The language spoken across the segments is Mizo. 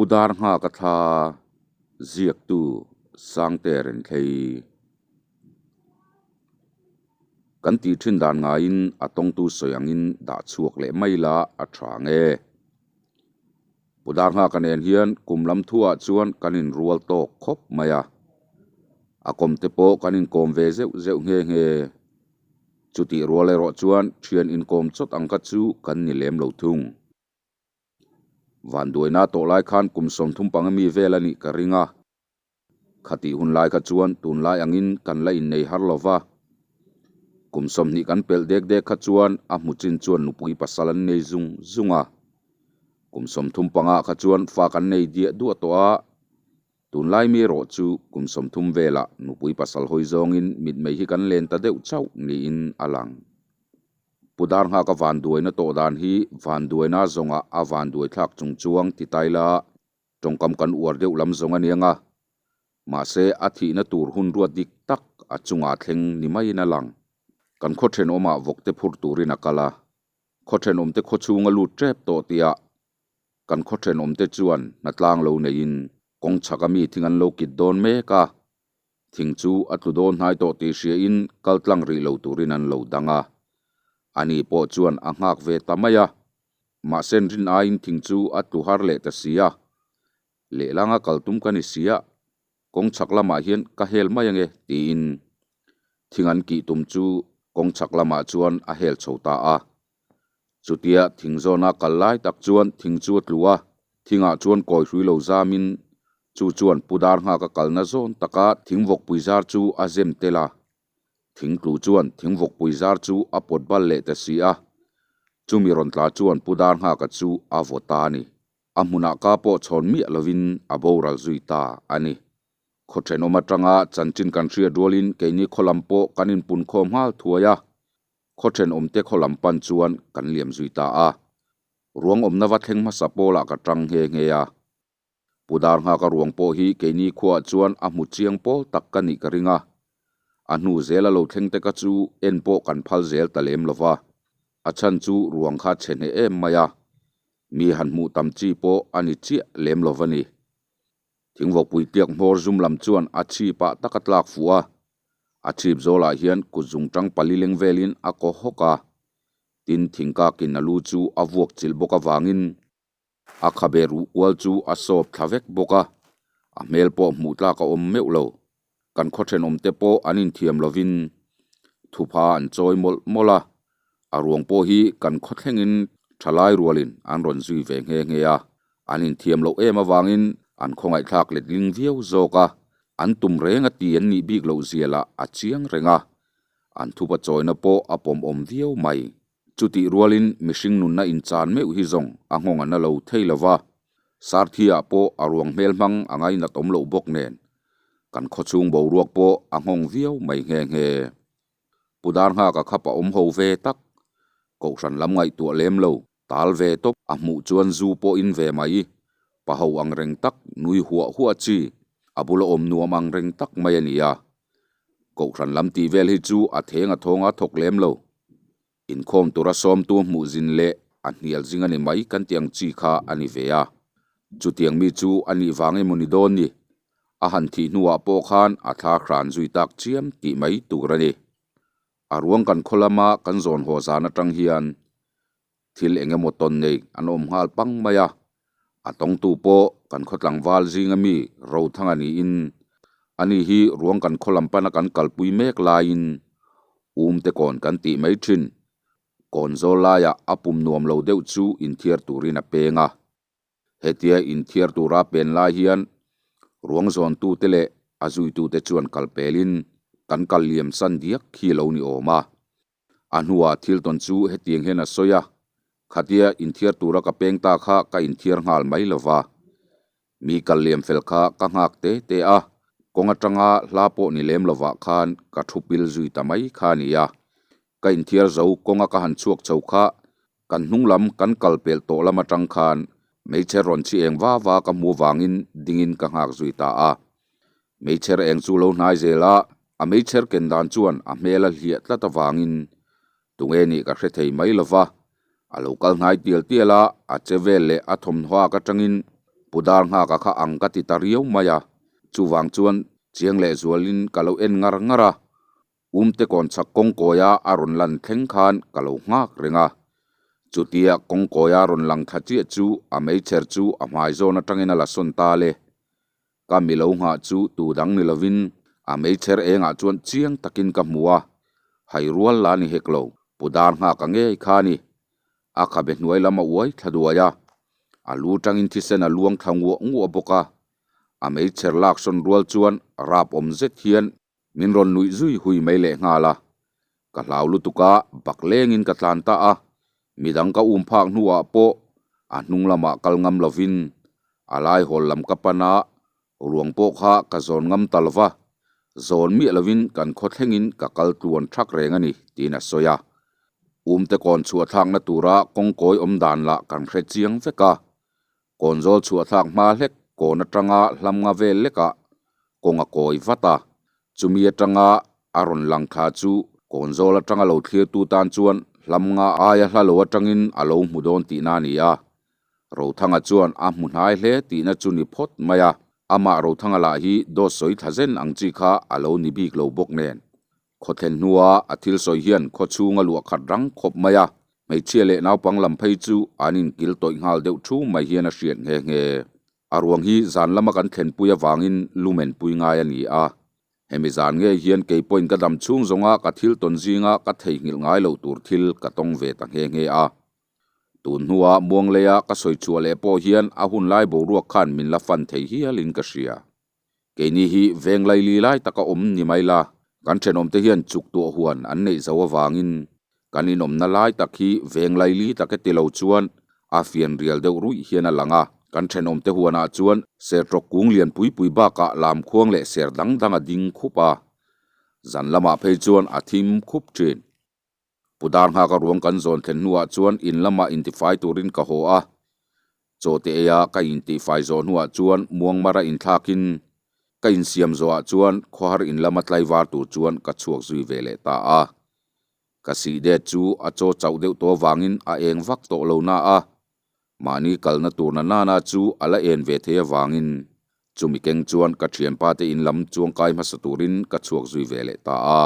Pu Darnghaka thla ziaktu Sangte Renthlei kan tih thin dan ngaiin a tawngtu sawi angin dah chhuak leh mai la a tha ang e. Pu Darnghaka nen hian kum lam thuah chuan kan inrual tawk khawp mai a, a kawm te pawh kan inkawm ve zeuh zeuh nghe nghe. Chutih rual erawh chuan thian inkawm chawt ang kha chu kan ni lem lo thung. Vanduaina tawh lai khan kum 35 mi vel a nih ka ring a. Khatih hun lai kha chuan tunlai angin kan la innei har lo va. Kum 20 kan pelh dek dek kha chuan a hmu chin chuan nupui pasal an nei zung zung a. Kum 35 kha chuan fa kan nei diah duah tawh a. Tunlai mi erawh chu kum 30 velah nupui pasal hawi zawngin mitmei hi kan len ta deuh chauh niin a lang. Pu Darnghaka vanduaina tawh dan hi vanduaina zawngah a vanduai thlak chung chuang ti tai la, tawngkam kan uar deuh lam zawng a nia. Mahse a thihna tur hun ruat dik tak a chungah thleng ni maiin a lang. Kan khaw thenawmah vawkte phur turin a kal a, khaw thenawmte khaw chhunga lut tep tawh tihah Kan khaw thenawmte chuan hnatlang lo neiin kawng chhaka mi thing an lo kit dawn mek a, thing chu a tlu dawn hnai tawh tih hriain kal tlang rih lo turin an lo dang a. Ani pawh chuan a nghak ve ta mai a, mahse rin aiin thing chu a tlu har leh ta si a, lehlanga kal tum ka ni si a, kawng chhak lamah hian ka hel mai ange tiin thing an kih tum chu kawng chhak lamah chuan a hel chho ta a. Chutia thing zawna kal lai tak chuan thing chu a tlu a, thingah chuan kawi hrui lo zamin chu chuan Pu Darnghaka kalna zawn taka thing vawkpui zar chu a zem tel a. Thing tlu chuan thing vawkpui zar chu a pawt bal leh ta si a, chumi rawn tla chuan Pu Darnghaka chu a vaw ta a ni. A hmunah ka pawh chhawn miah lovin a boral zui ta a ni. Khaw thenawm atanga chanchin kan hriat rualin keini khaw lam pawh kan inpunkhawm nghal thuai a, Khaw thenawmte khaw lam pan chuan kan liam zui ta a. Ruang awmna va thleng hmasa pawlah ka tang nghe nghe a. Pu Darnghaka ruang pawh hi keini khuaah chuan a hmu chiang pawl tak ka nih ka ring a. A hnu zel a lo thleng te ka chu en pawh kan phal zel ta lem lo va. A chhan chu ruang kha chhe hneh em mai a. Mi han hmuh tam chi pawh a ni chiah lem lo va ni. Thingvawkpui tiak hmawr zum lam chuan a chhipah tak a tlak fuh a. A chhip zawlah hian kut zungtang pali leng velin a kaw hawk a, tin thingkakin a lu chu a vuak chilh bawk avangin a khabe ruh kual chu a sawp thla vek bawk a, a hmel pawh hmuh tlak a awm meuh lo. Kan khaw thenawmte pawh an inthiam lovin thupha an chawi mawlh mawlh a, a ruang pawh hi kan khaw thlengin thalai rualin an rawn zui ve nghe nghe a, An inthiam loh em avangin an khawngaihthlak letling viau zawk a, an tum reng a ti an nih bik loh zia lah a chiang reng a, an thupa chawina pawh a pawmawm viau mai. Chutih rualin mihring nunna inchan meuh hi zawng a nghawng a na lo thei lo va, Sarthia pawh a ruang hmel hmang a ngainat awm loh bawk nen, kan khawchhung boruak pawh a nghawng viau mai nghe nghe. Pu Darnghaka khap a awm ho ve tak, Kohhran lam ngaihtuah lem lo. Tal ve tawp a hmuh chuan zu pawh in ve mai. Pa ho ang reng tak, nui huah huah chi, a bula awm nuam ang reng tak mai a ni a. Kohhran lam tih vel hi chu a theng a thawng a thawk lem lo. Inkhawm tura sawmtu hmuh zin leh a hnial zing a ni mai kan tih ang chi kha a ni ve a. Chutiang mi chu a nih vang emaw ni dawn ni? A han thih hnuah pawh khan a thla hran zui tak chiam tih mai tur a ni. A ruang kan khaw lama kan zawn haw zan atang hian thil eng emaw tawn nei an awm nghal pang mai a, a tawngtu pawh kan khaw tlangval zinga mi Rothanga niin ani hi ruang kan khaw lam pana kan kalpui mek laiin um te kawn kan tih mai thin. Kawn zawl laiah a pum nuam lo deuh chu inthiar turin a peng a. Hetia inthiar tura pen lai hian ruang zawntute leh a zuitute chuan kal pelin kan kal liam san diak khi lo ni awm a. A hnuah thil tawn chu hetiang hian a sawi a, Khatia inthiar tura ka peng ta kha ka inthiar nghal mai lo va. Mi kal liam fel kha ka nghak te te a, kawng atanga hla pawh ni lem lovah khan ka thu pil zui ta mai kha a ni a. Ka inthiar zo kawnga ka han chhuak chho kha Kan hnung lam kan kal pelh tawh lam atang khan meichher rawn chhi eng va va ka hmu vangin dingin ka nghak zui ta a. Meichher eng chu lo hnai zel a, a meichher ken dan chuan a hmel a hliah tlat avangin tunge nih ka hre thei mai lo va. A lo kal hnai tial tial a, a che vel leh a thawmhnaw ak atangin. Pu Darnghaka kha ang ka ti ta riau mai a, chuvang chuan chiang lehzualin ka lo en ngar ngar a. Umte kawn chhak kawngkawia a rawn lan thleng khan ka lo nghak reng a. Chutia kawngkawia rawn lang thla chiah chu a meichher chu a hmai zawn atangin a la sawn ta le. Ka mi lo nghah chu tu dang ni lovin a meichher engah chuan chiang takin ka hmu a, hai rual la ni hek lo, pu dar nghak a ngei kha a ni. A khabe hnuai lam a uai thla duai a, a lu tangin thisen a luang thla nguah nguah bawk a. A meichher lak sawn rual chuan rap awm zet hian Min rawn nuih zui hui mai leh nghal a, ka hlau lutuk a, bak lengin ka tlan ta a, midang ka um phak hnuah pawh a hnung lamah kal ngam lovin a lai hawl lam ka pan a, ruang pawh kha ka zawn ngam ta lova, zawn miah lovin kan khaw thlengin ka kal tluan thak reng a ni, tiin a sawi a. Umte kawn chhuah thlakna tura kawngkawi awm dan lah kan hre chiang vek a, Kawnzawl chhuah thlak hma hlek kawn atanga hlam nga vel lekah kawng a kawi vat a, chumi atanga a rawn lang thla chu kawnzawl atanga lo thlirtu tan chuan hlam nga aia hla lo atangin a lo hmu dawn tihna a ni a. Rothanga chuan a hmu hnai hle tihna chu ni phawt mai a, amah Rothanga lah hi dawt sawi thla zen ang chi kha a lo ni bik lo bawk nen. Khaw thlen hnua a thil sawi hian khaw chhunga luah khat rang khawp mai a, hmeichhia leh naupang lam phei chu an inkil tawih nghal deuh thu mai hian a hriat nghe nghe. A ruang hi zan lama kan thlenpui avangin lumen pui ngai a ni a, hemi zan ngei hian kei pawhin ka dam chhung zawnga ka thil tawn zinga ka theihnghilh ngai loh tur thil ka tawng ve ta nghe nghe a. Tun hnua Muangleia ka sawi chhuah leh pawh hian a hun lai boruak khan min la fan thei hialin ka hria. Keini hi veng laili lai taka awm ni mai la, kan thenawmte hian chuk tuah huan an neih zo avangin kan inawmna lai tak hi veng laili tak e ti lo chuan a fian rial deuh ruih hian a lang a. Kan thenawmte huanah chuan sertawk kung lian pui pui bakah lamkhuang leh ser dang dang a ding khup a, zan lamah phei chuan a thim khup thin. Pu Darnghaka ruang kan zawn thlen hnuah chuan in lamah intifai turin ka haw a, chaw te eia ka intihfai zawh hnuah chuan Muangmara inthlakin ka insiam zawhah chuan khawhar in lama tlaivar tur chuan ka chhuak zui ve leh ta a. Ka sih det chu a chaw chauh deuh tawh avangin a eng vak tawh lo na a, Mahni kalna tur na nana chu a la en ve thei avangin chumi keng chuan ka thianpa te in lam chuangkai hmasa turin ka chhuak zui ve leh ta a.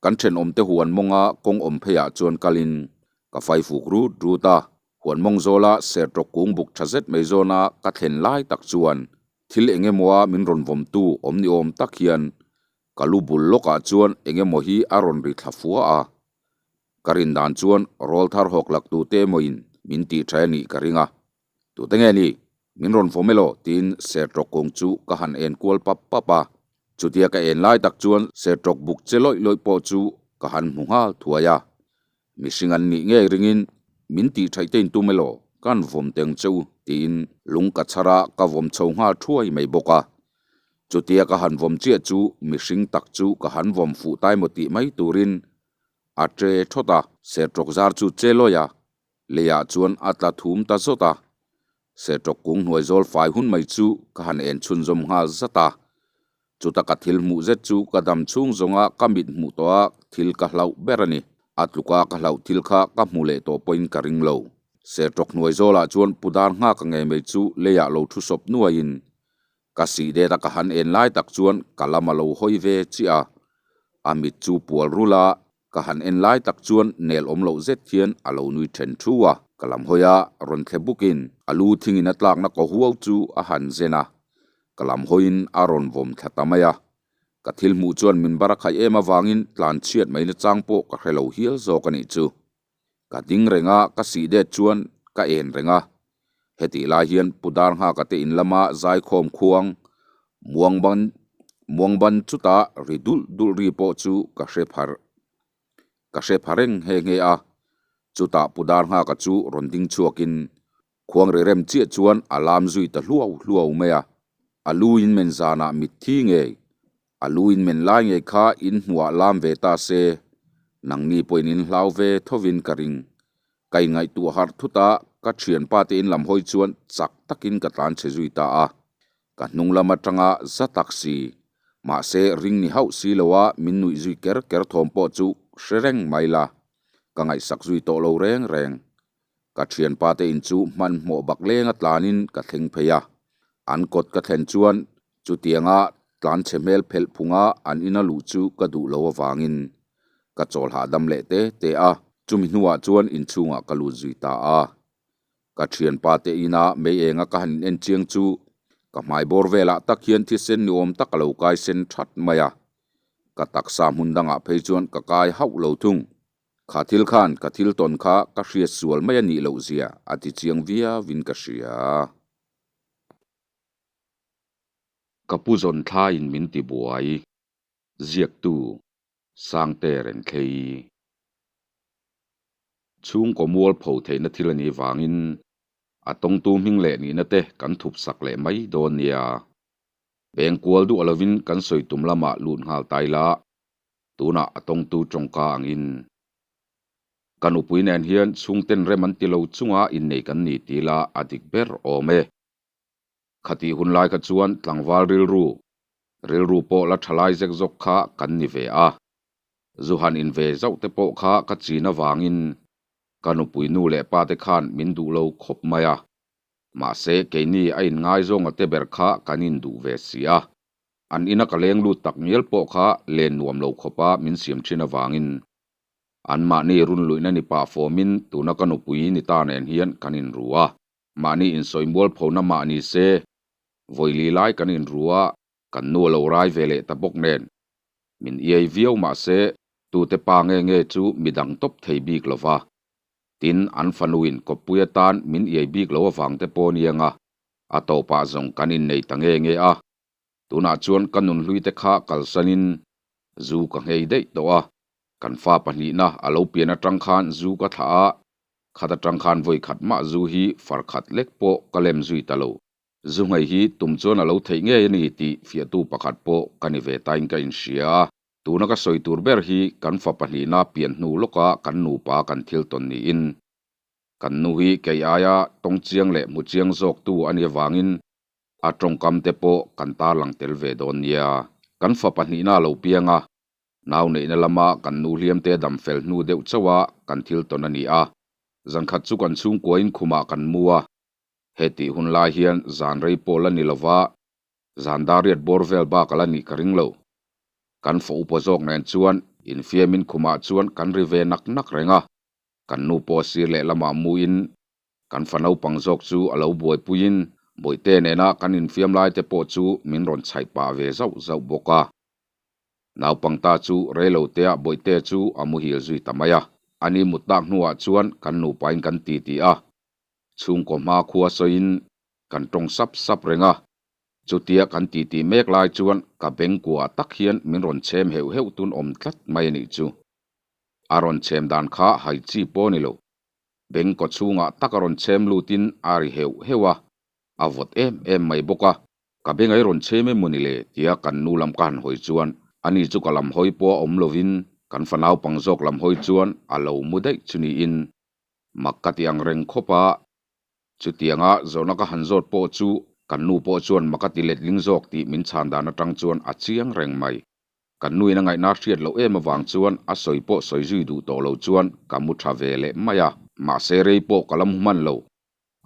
Kan thenawmte huan mawnga kawng awm pheiah chuan kalin ka fai fuk rut rut a, huan mawng zawla sertawk kung buk tha zet mai zawna ka thlen lai tak chuan thil eng emawa min rawn vawmtu awm ni awm tak hian ka lu bul lawkah chuan eng emaw hi a rawn ri thla fua a. Ka rin dan chuan rawl thar hawk lak tute emawiin min tih tha a nih ka ring a. Tute nge ni? Min rawn vawm elaw? tiin Sertawk kawng chu ka han en kual pap pap a. Chutia ka en lai tak chuan Sertawk buk che lawih lawih pawh chu ka han hmu nghal thuai a. Mihring an nih ngei ringin min tih thaih te intum elaw? Ka han vawm teng che u tiin lung ka chhar a, ka vawm chho nghal thuai mai bawk a. Chutia ka han vawm chiah chu mihring tak chu ka han vawm fuh tai maw tih mai turin A ṭe ṭhawt a, serṭawk zar chu che lawih a, leiah chuan a tla thum ta zawt a. Serṭawk kung hnuai zawl fai hun mai chu ka han en chhunzawm nghal zat a. Chuta ka thil hmuh zet chu ka dam chhung zawnga ka mit hmuh tawh a thil ka hlauh ber a ni. A tluka ka hlauh thil kha ka hmu leh tawh pawhin ka ring lo. Serṭawk hnuai zawlah chuan pu dar nghak a ngei mai chu leiah lo ṭhu sawp nuaiin Ka sih det a ka han en lai tak chuan ka lam a lo hawi ve chiah a, a mit chu pual rul a, ka han en lai tak chuan nel awm loh zet hian a lo nui then thu a. Ka lam hawi a, rawn thle bukin a lu thingin a tlakna kaw huau chu a han zen a, ka lam hawiin a rawn vawm thla ta mai a. Ka thil hmuh chuan min bar a khaih em avangin tlan chhiat mai nachang pawh ka hre lo hial zawk a nih chu. Ka ding reng a, ka sih det chuan ka en reng a. Hetih lai hian Pu Darnghaka te in lama zaikhawm khuang muangban muangban chutah ri dulh dulh ri pawh chu ka hre phar ka hre pha reng nghe nghe a. Chutah Pu Darnghaka chu rawn ding chhuakin Khuang ri rem chiah chuan a lam zui ta hluau hluau mai a, a lu in men zanah mitthi ngei, a lu in men lai ngei kha in hmuhah lam ve ta se, nangni pawhin in hlau ve thovin ka ring. Ka inngaihtuah harh thut a, ka thianpa te in lam hawi chuan chak takin ka tlan chhe zui ta a, ka hnung lam atanga za tak si, mahse ring ni hauh si loa min nuih zui ker ker thawm pawh chu hre reng mai la, ka ngaihsak zui tawh lo reng reng. Ka thianpa te in chu hmanhmawh bak lenga tlanin ka thleng phei a. An kawt ka thlen chuan chutianga tlanchhe hmel phelh phunga an ina luh chu ka duh lo avangin ka chawl hahdam leh te te a, chumi hnuah chuan inchhungah ka lut zui ta a. Ka thianpa te ina mei enga ka han in en chiang chu ka hmai bawr velah tak hian thisen ni awm tak a lo kai sen that mai a, ka taksa hmun dangah phei chuan ka kai hauh lo thung. Kha thil khan ka thil tawn kha ka hriat sual mai a nih loh zia a ti chiang viau in ka hria. Ka pu zawn thlaiin min ti buai, ziaktu Sangte Renthlei. Chhungkaw mualpho theihna thil a nih vangin a tawngtu hming leh nihna te kan thup sak leh mai dawn nia. Peng kual duah lovin kan sawi tum lamah lut nghal ta ila, tunah a tawngtu tawngka angin. Ka nupui nen hian chhungten rem an ti lo chunga innei kan ni ti ila a dik ber awm e. Khatih hun lai kha chuan tlangval rilru, rilru pawh la tha lai zek zawk kha kan ni ve a. Zu han in ve zauh te pawh kha ka chin avangin ka nupui nu leh pa te khan min duh lo khawp mai a. Mahse keini a inngaizawng a te ber kha kan induh ve si a. An ina ka leng lut tak ngial pawh kha len nuam lo khawpa min siam thin avangin anmahni runluihna ni pah fawmin tuna ka nupui ni ta nen hian kan inru a. Mahni insawi mualphona mah ni se, vawili lai kan inru a, kan nu a lo rai ve leh ta bawk nen. Min iai viau mah se, tute pa nge nge chu midang tawp thei bik lo va. Tin, an fanuin kawppui atan min iai bik lo avang te pawh nia nga, a tawpah zawng kan innei ta nge nge a. Tunah chuan ka nunhlui te kha kalsanin zu ka nghei daih tawh a, kan fa pahnihna a lo pian atang khan zu ka thlah a, khat atang khan vawi khat mah zu hi far khat lek pawh ka lem zui ta lo. Zu nghei hi tum chuan a lo theih ngei a ni tih fiahtu pakhat pawh ka ni ve tain ka inhria a. Tuna ka sawi tur ber hi kan fa pahnihna pian hnu lawka kan nupa kan thil tawn niin kan nu hi kei aia tawng chiang leh hmu chiang zawktu a nih avangin A tawngkam te pawh kan tarlang tel ve dawn nia. Kan fa pahnihna a lo piang a, nau neihna lama kan nu hliam te dam fel hnu deuh chauh a kan thil tawn a ni a. Zankhat chu kan chhungkuain khumah kan mu a, hetih hun lai hian zan rei pawh la ni lova zan dar riat bawr vel bak a la nih ka ring lo. Kan fa upa zawk nen chuan infiamin khumah chuan kan ri ve nak nak reng a, kan nu pawh sir lehlamah muin Kan fa naupang zawk chu a lo buaipuiin Bawihte nena kan infiam lai te pawh chu min rawn chhaih pah ve zauh zauh bawk a. Naupang ta chu reilotea Bawihte chu a muhil zui ta mai a. Ani mut tak hnuah chuan kan nupain kan titi a. Chhungkaw hma khua sawiin kan tawng sap sap reng a. Chutia kan titi mek lai chuan ka bengkuah tak hian min rawn chhem heuh heuh tun awm tlat mai a nih chu. A rawn chhem dan kha hai chi pawh a ni lo. Beng kaw chhungah tak a rawn chhem lutin a ri heuh heuh a, a vawt em em mai bawk a. Ka beng ai rawn chhem em mawni le? tia kan nu lam ka han hawi chuan ani chu ka lam hawi pawh a awm lovin kan fa naupang zawk lam hawi chuan a lo mu daih chu niin mak ka ti ang reng khawp a. Chutianga zawhna ka han zawt pawh chu kan nu pawh chuan mak a ti letling zawk tih min chhan dan atang chuan a chiang reng mai. Kan nuin a ngaihna hriat loh em avang chuan a sawi pawh sawi zui duh tawh lo chuan ka mu tha ve leh mai a. Mahse rei pawh ka la mu hman lo.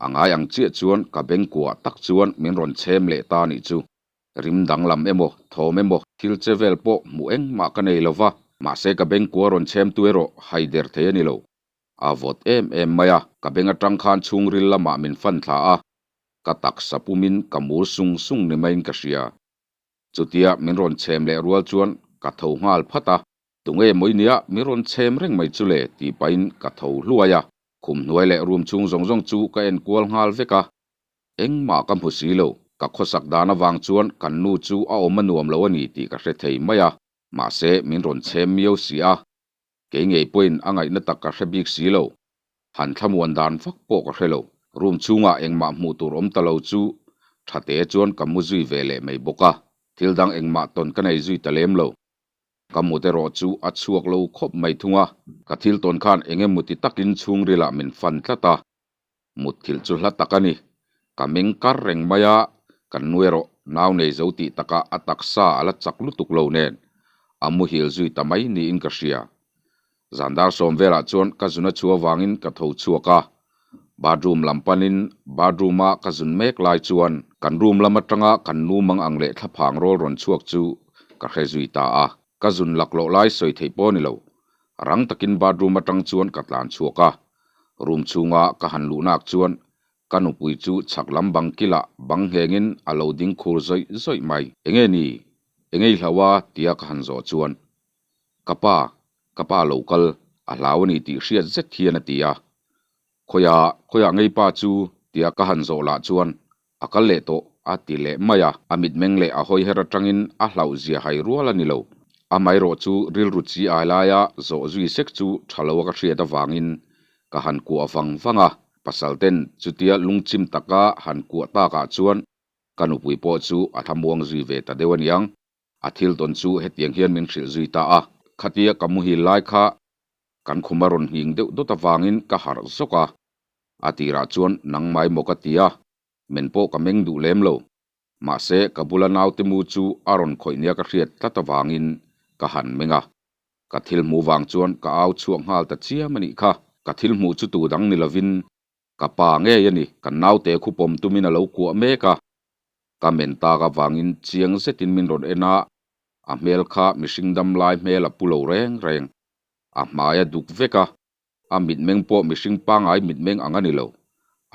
A ngai ang chiah chuan ka bengkuah tak chuan min rawn chhem leh ta nih chu. Rim danglam emaw, thawm emaw, thil che vel pawh hmuh engmah ka nei lo va, mahse ka bengkua rawn chhem tu erawh hai der thei a ni lo. A vawt em em mai a, ka beng atang khan chhungril lamah min fan thla a, ka taksa pumin ka mur sung sung ni maiin ka hria. Chutia min rawn chhem leh rual chuan ka tho nghal phat a, Tunge mawi nia min rawn chhem reng mai chu le tih pahin ka tho hluai a, khum hnuai leh room chhung zawng zawng chu ka en kual nghal vek a, engmah ka hmu si lo, ka khawsak dan avang chuan kan nu chu a awm a nuam lo a ni tih ka hre thei mai a, mahse min rawn chhem miau si a, kei ngei pawhin a ngaihna tak ka hre bik si lo, Han thlamuan dan vak pawh ka hre lo. Room chhungah engmah hmuh tur awm ta lo chu tha te chuan ka mu zui ve leh mai bawk a. Thil dang engmah tawn ka nei zui ta lem lo. Ka mut erawh chu a chhuak lo khawp mai thung a. Ka thil tawn khan eng emaw ti takin chhungrilah min fan tlat a. Mutthilh chu hla tak a ni. Ka meng kar reng mai a, kan nu erawh nau nei zo tih takah a taksa a la chak lutuk lo nen a muhil zui ta mai niin ka hria. Zan dar sawm velah chuan ka zun a chhuah avangin ka tho chhuak a, bathroom lam panin bathroom-a ka zun mek lai chuan Kan room lam atanga kan nu mang ang leh thlaphang rawl rawn chhuak chu ka hre zui ta a. Ka zun laklawh lai sawi theih pawh a ni lo. Rang takin bathroom atang chuan ka tlan chhuak a. Room chhunga ka han luhnak chuan ka nupui chu chhak lam bang kilah bang nghengin a lo ding khur zawih zawih mai. Enge ni? Enge i hlau a? tia ka han zawh chuan Ka pa, ka pa lo kal, a hlau a ni tih hriat zet hian a ti a. Khawiah, khawiah ngei pa chu? tia ka han zawh lah chuan a kal leh tawh a ti leh mai a. A mitmeng leh a hawi her atangin a hlauh zia hai rual a ni lo. Amaherawh chu rilru chi ai laia zawh zui sek chu tha lo a ka hriat avangin ka han kuah vang vang a. Pasal ten chutia lungchim taka han kuah takah chuan ka nupui pawh chu a thlamuang zui ve ta deuh aniang. A thil tawn chu hetiang hian min hrilh zui ta a, khatia ka muhil lai kha kan khum a rawn nghing deuh dawt avangin ka harh zawk a, a tirah chuan nangmai maw ka ti a, men pawh ka meng duh lem lo. Mahse ka bula naute mu chu a rawn khawih nia ka hriat tlat avangin ka han meng a, ka thil hmuh vang chuan ka au chhuak nghal ta chiam a nih kha. Ka thil hmuh chu tu dang ni lovin ka pa ngei a ni, kan naute khu pawm tumin a lo kuah mek a. Ka men tak avangin chiang zetin min rawn en a, a hmel kha mihring dam lai hmel a pu lo reng reng. A hmai a duk vek a, a mitmeng pawh mihring pangai mitmeng ang a ni lo.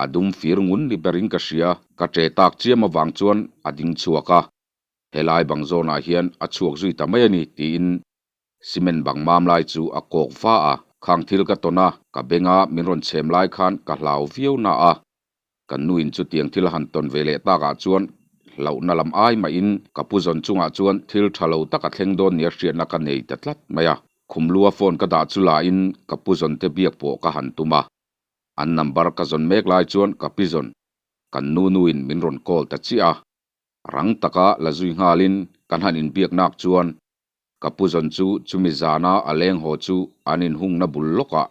A dum fir ngun ni berin ka hria. Ka ṭe tak chiam avang chuan a ding chhuak a, helai bang zawnah hian a chhuak zui ta mai a ni tiin cement bang mam lai chu a kawk va a. Khang thil ka tawn a, ka benga min rawn chhem lai khan ka hlau viau na a. Kan nuin chutiang thil a han tawn ve leh takah chuan hlauhna lam ai mahin ka pu zawn chungah chuan thil tha lo tak a thleng dawn nia hriatna ka nei ta tlat mai a. Khum lua phone ka dah chu lahin ka pu zawn te biak pawh ka han tum a. An number ka zawn mek lai chuan ka pi zawn kan nu nuin min rawn call ta chiah a. Rang taka la zui nghalin kan han inbiaknak chuan Ka pu zawn chu chumi zana a leng haw chu an inhungna bul lawkah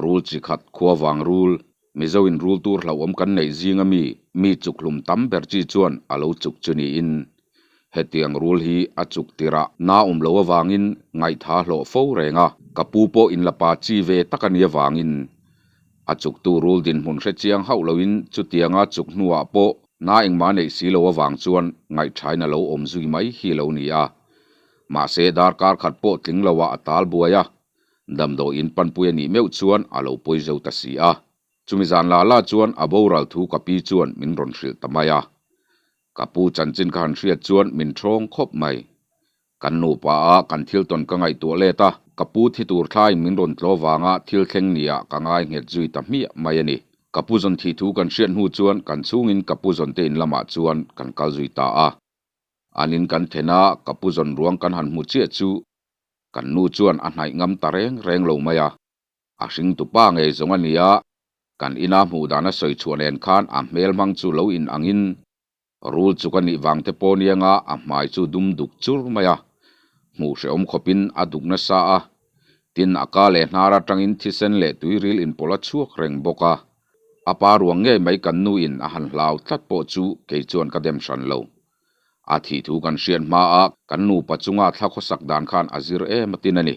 rul chi khat khua vang rul, Mizo in rul tur hlauhawm kan neih zinga mi, mi chuk hlum tam ber chi chuan a lo chuk chu niin. Hetiang rul hi a chuk tirah na awm lo avangin ngaihtha hlawh fo reng a, ka pu pawh inlapa chi ve tak a nih avangin a chuktu rul dinhmun hre chiang hauh loin chutianga chuk hnuah pawh na engmah neih si lo avang chuan ngaihthain a lo awm zui mai hi lo ni a. Mahse darkar khat pawh tling loah a tal buai a, damdawiin panpui a nih meuh chuan a lo pawi zo ta si a. Chumi zan la la chuan a boral thu ka pi chuan min rawn hrilh ta mai a. Ka pu chanchin ka han hriat chuan min ṭhawng khawp mai. Kan nupa a kan thil tawn ka ngaihtuah let a, ka pu thi tur thlaiin min rawn tlaw vanga thil thleng nia ka ngai nghet zui ta hmiah mai a ni. Ka pu zawn thih thu kan hriat hnu chuan kan chhungin ka pu zawn te in lamah chuan kan kal zui ta a. An in kan then a, ka pu zawn ruang kan han hmu chiah chu kan nu chuan a hnaih ngam ta reng reng lo mai a. A hringtu pa ngei zawng a ni a, kan ina hmuh dan a sawi chhuah nen khan a hmel hmang chu lo in angin Rul chu ka nih vang te pawh nianga a hmai chu dum duk chur mai a, hmuh hrehawm khawpin a duk nasa a, tin a ka leh hnar atangin thisen leh tuiril inpawlh a chhuak reng bawk a, a pa ruang ngei mai kan nu in a han hlau tlat pawh chu kei chuan ka dem hran lo. A thih thu kan hriat hma a kan nupa chunga thla khawsak dan khan a zir em atin a ni.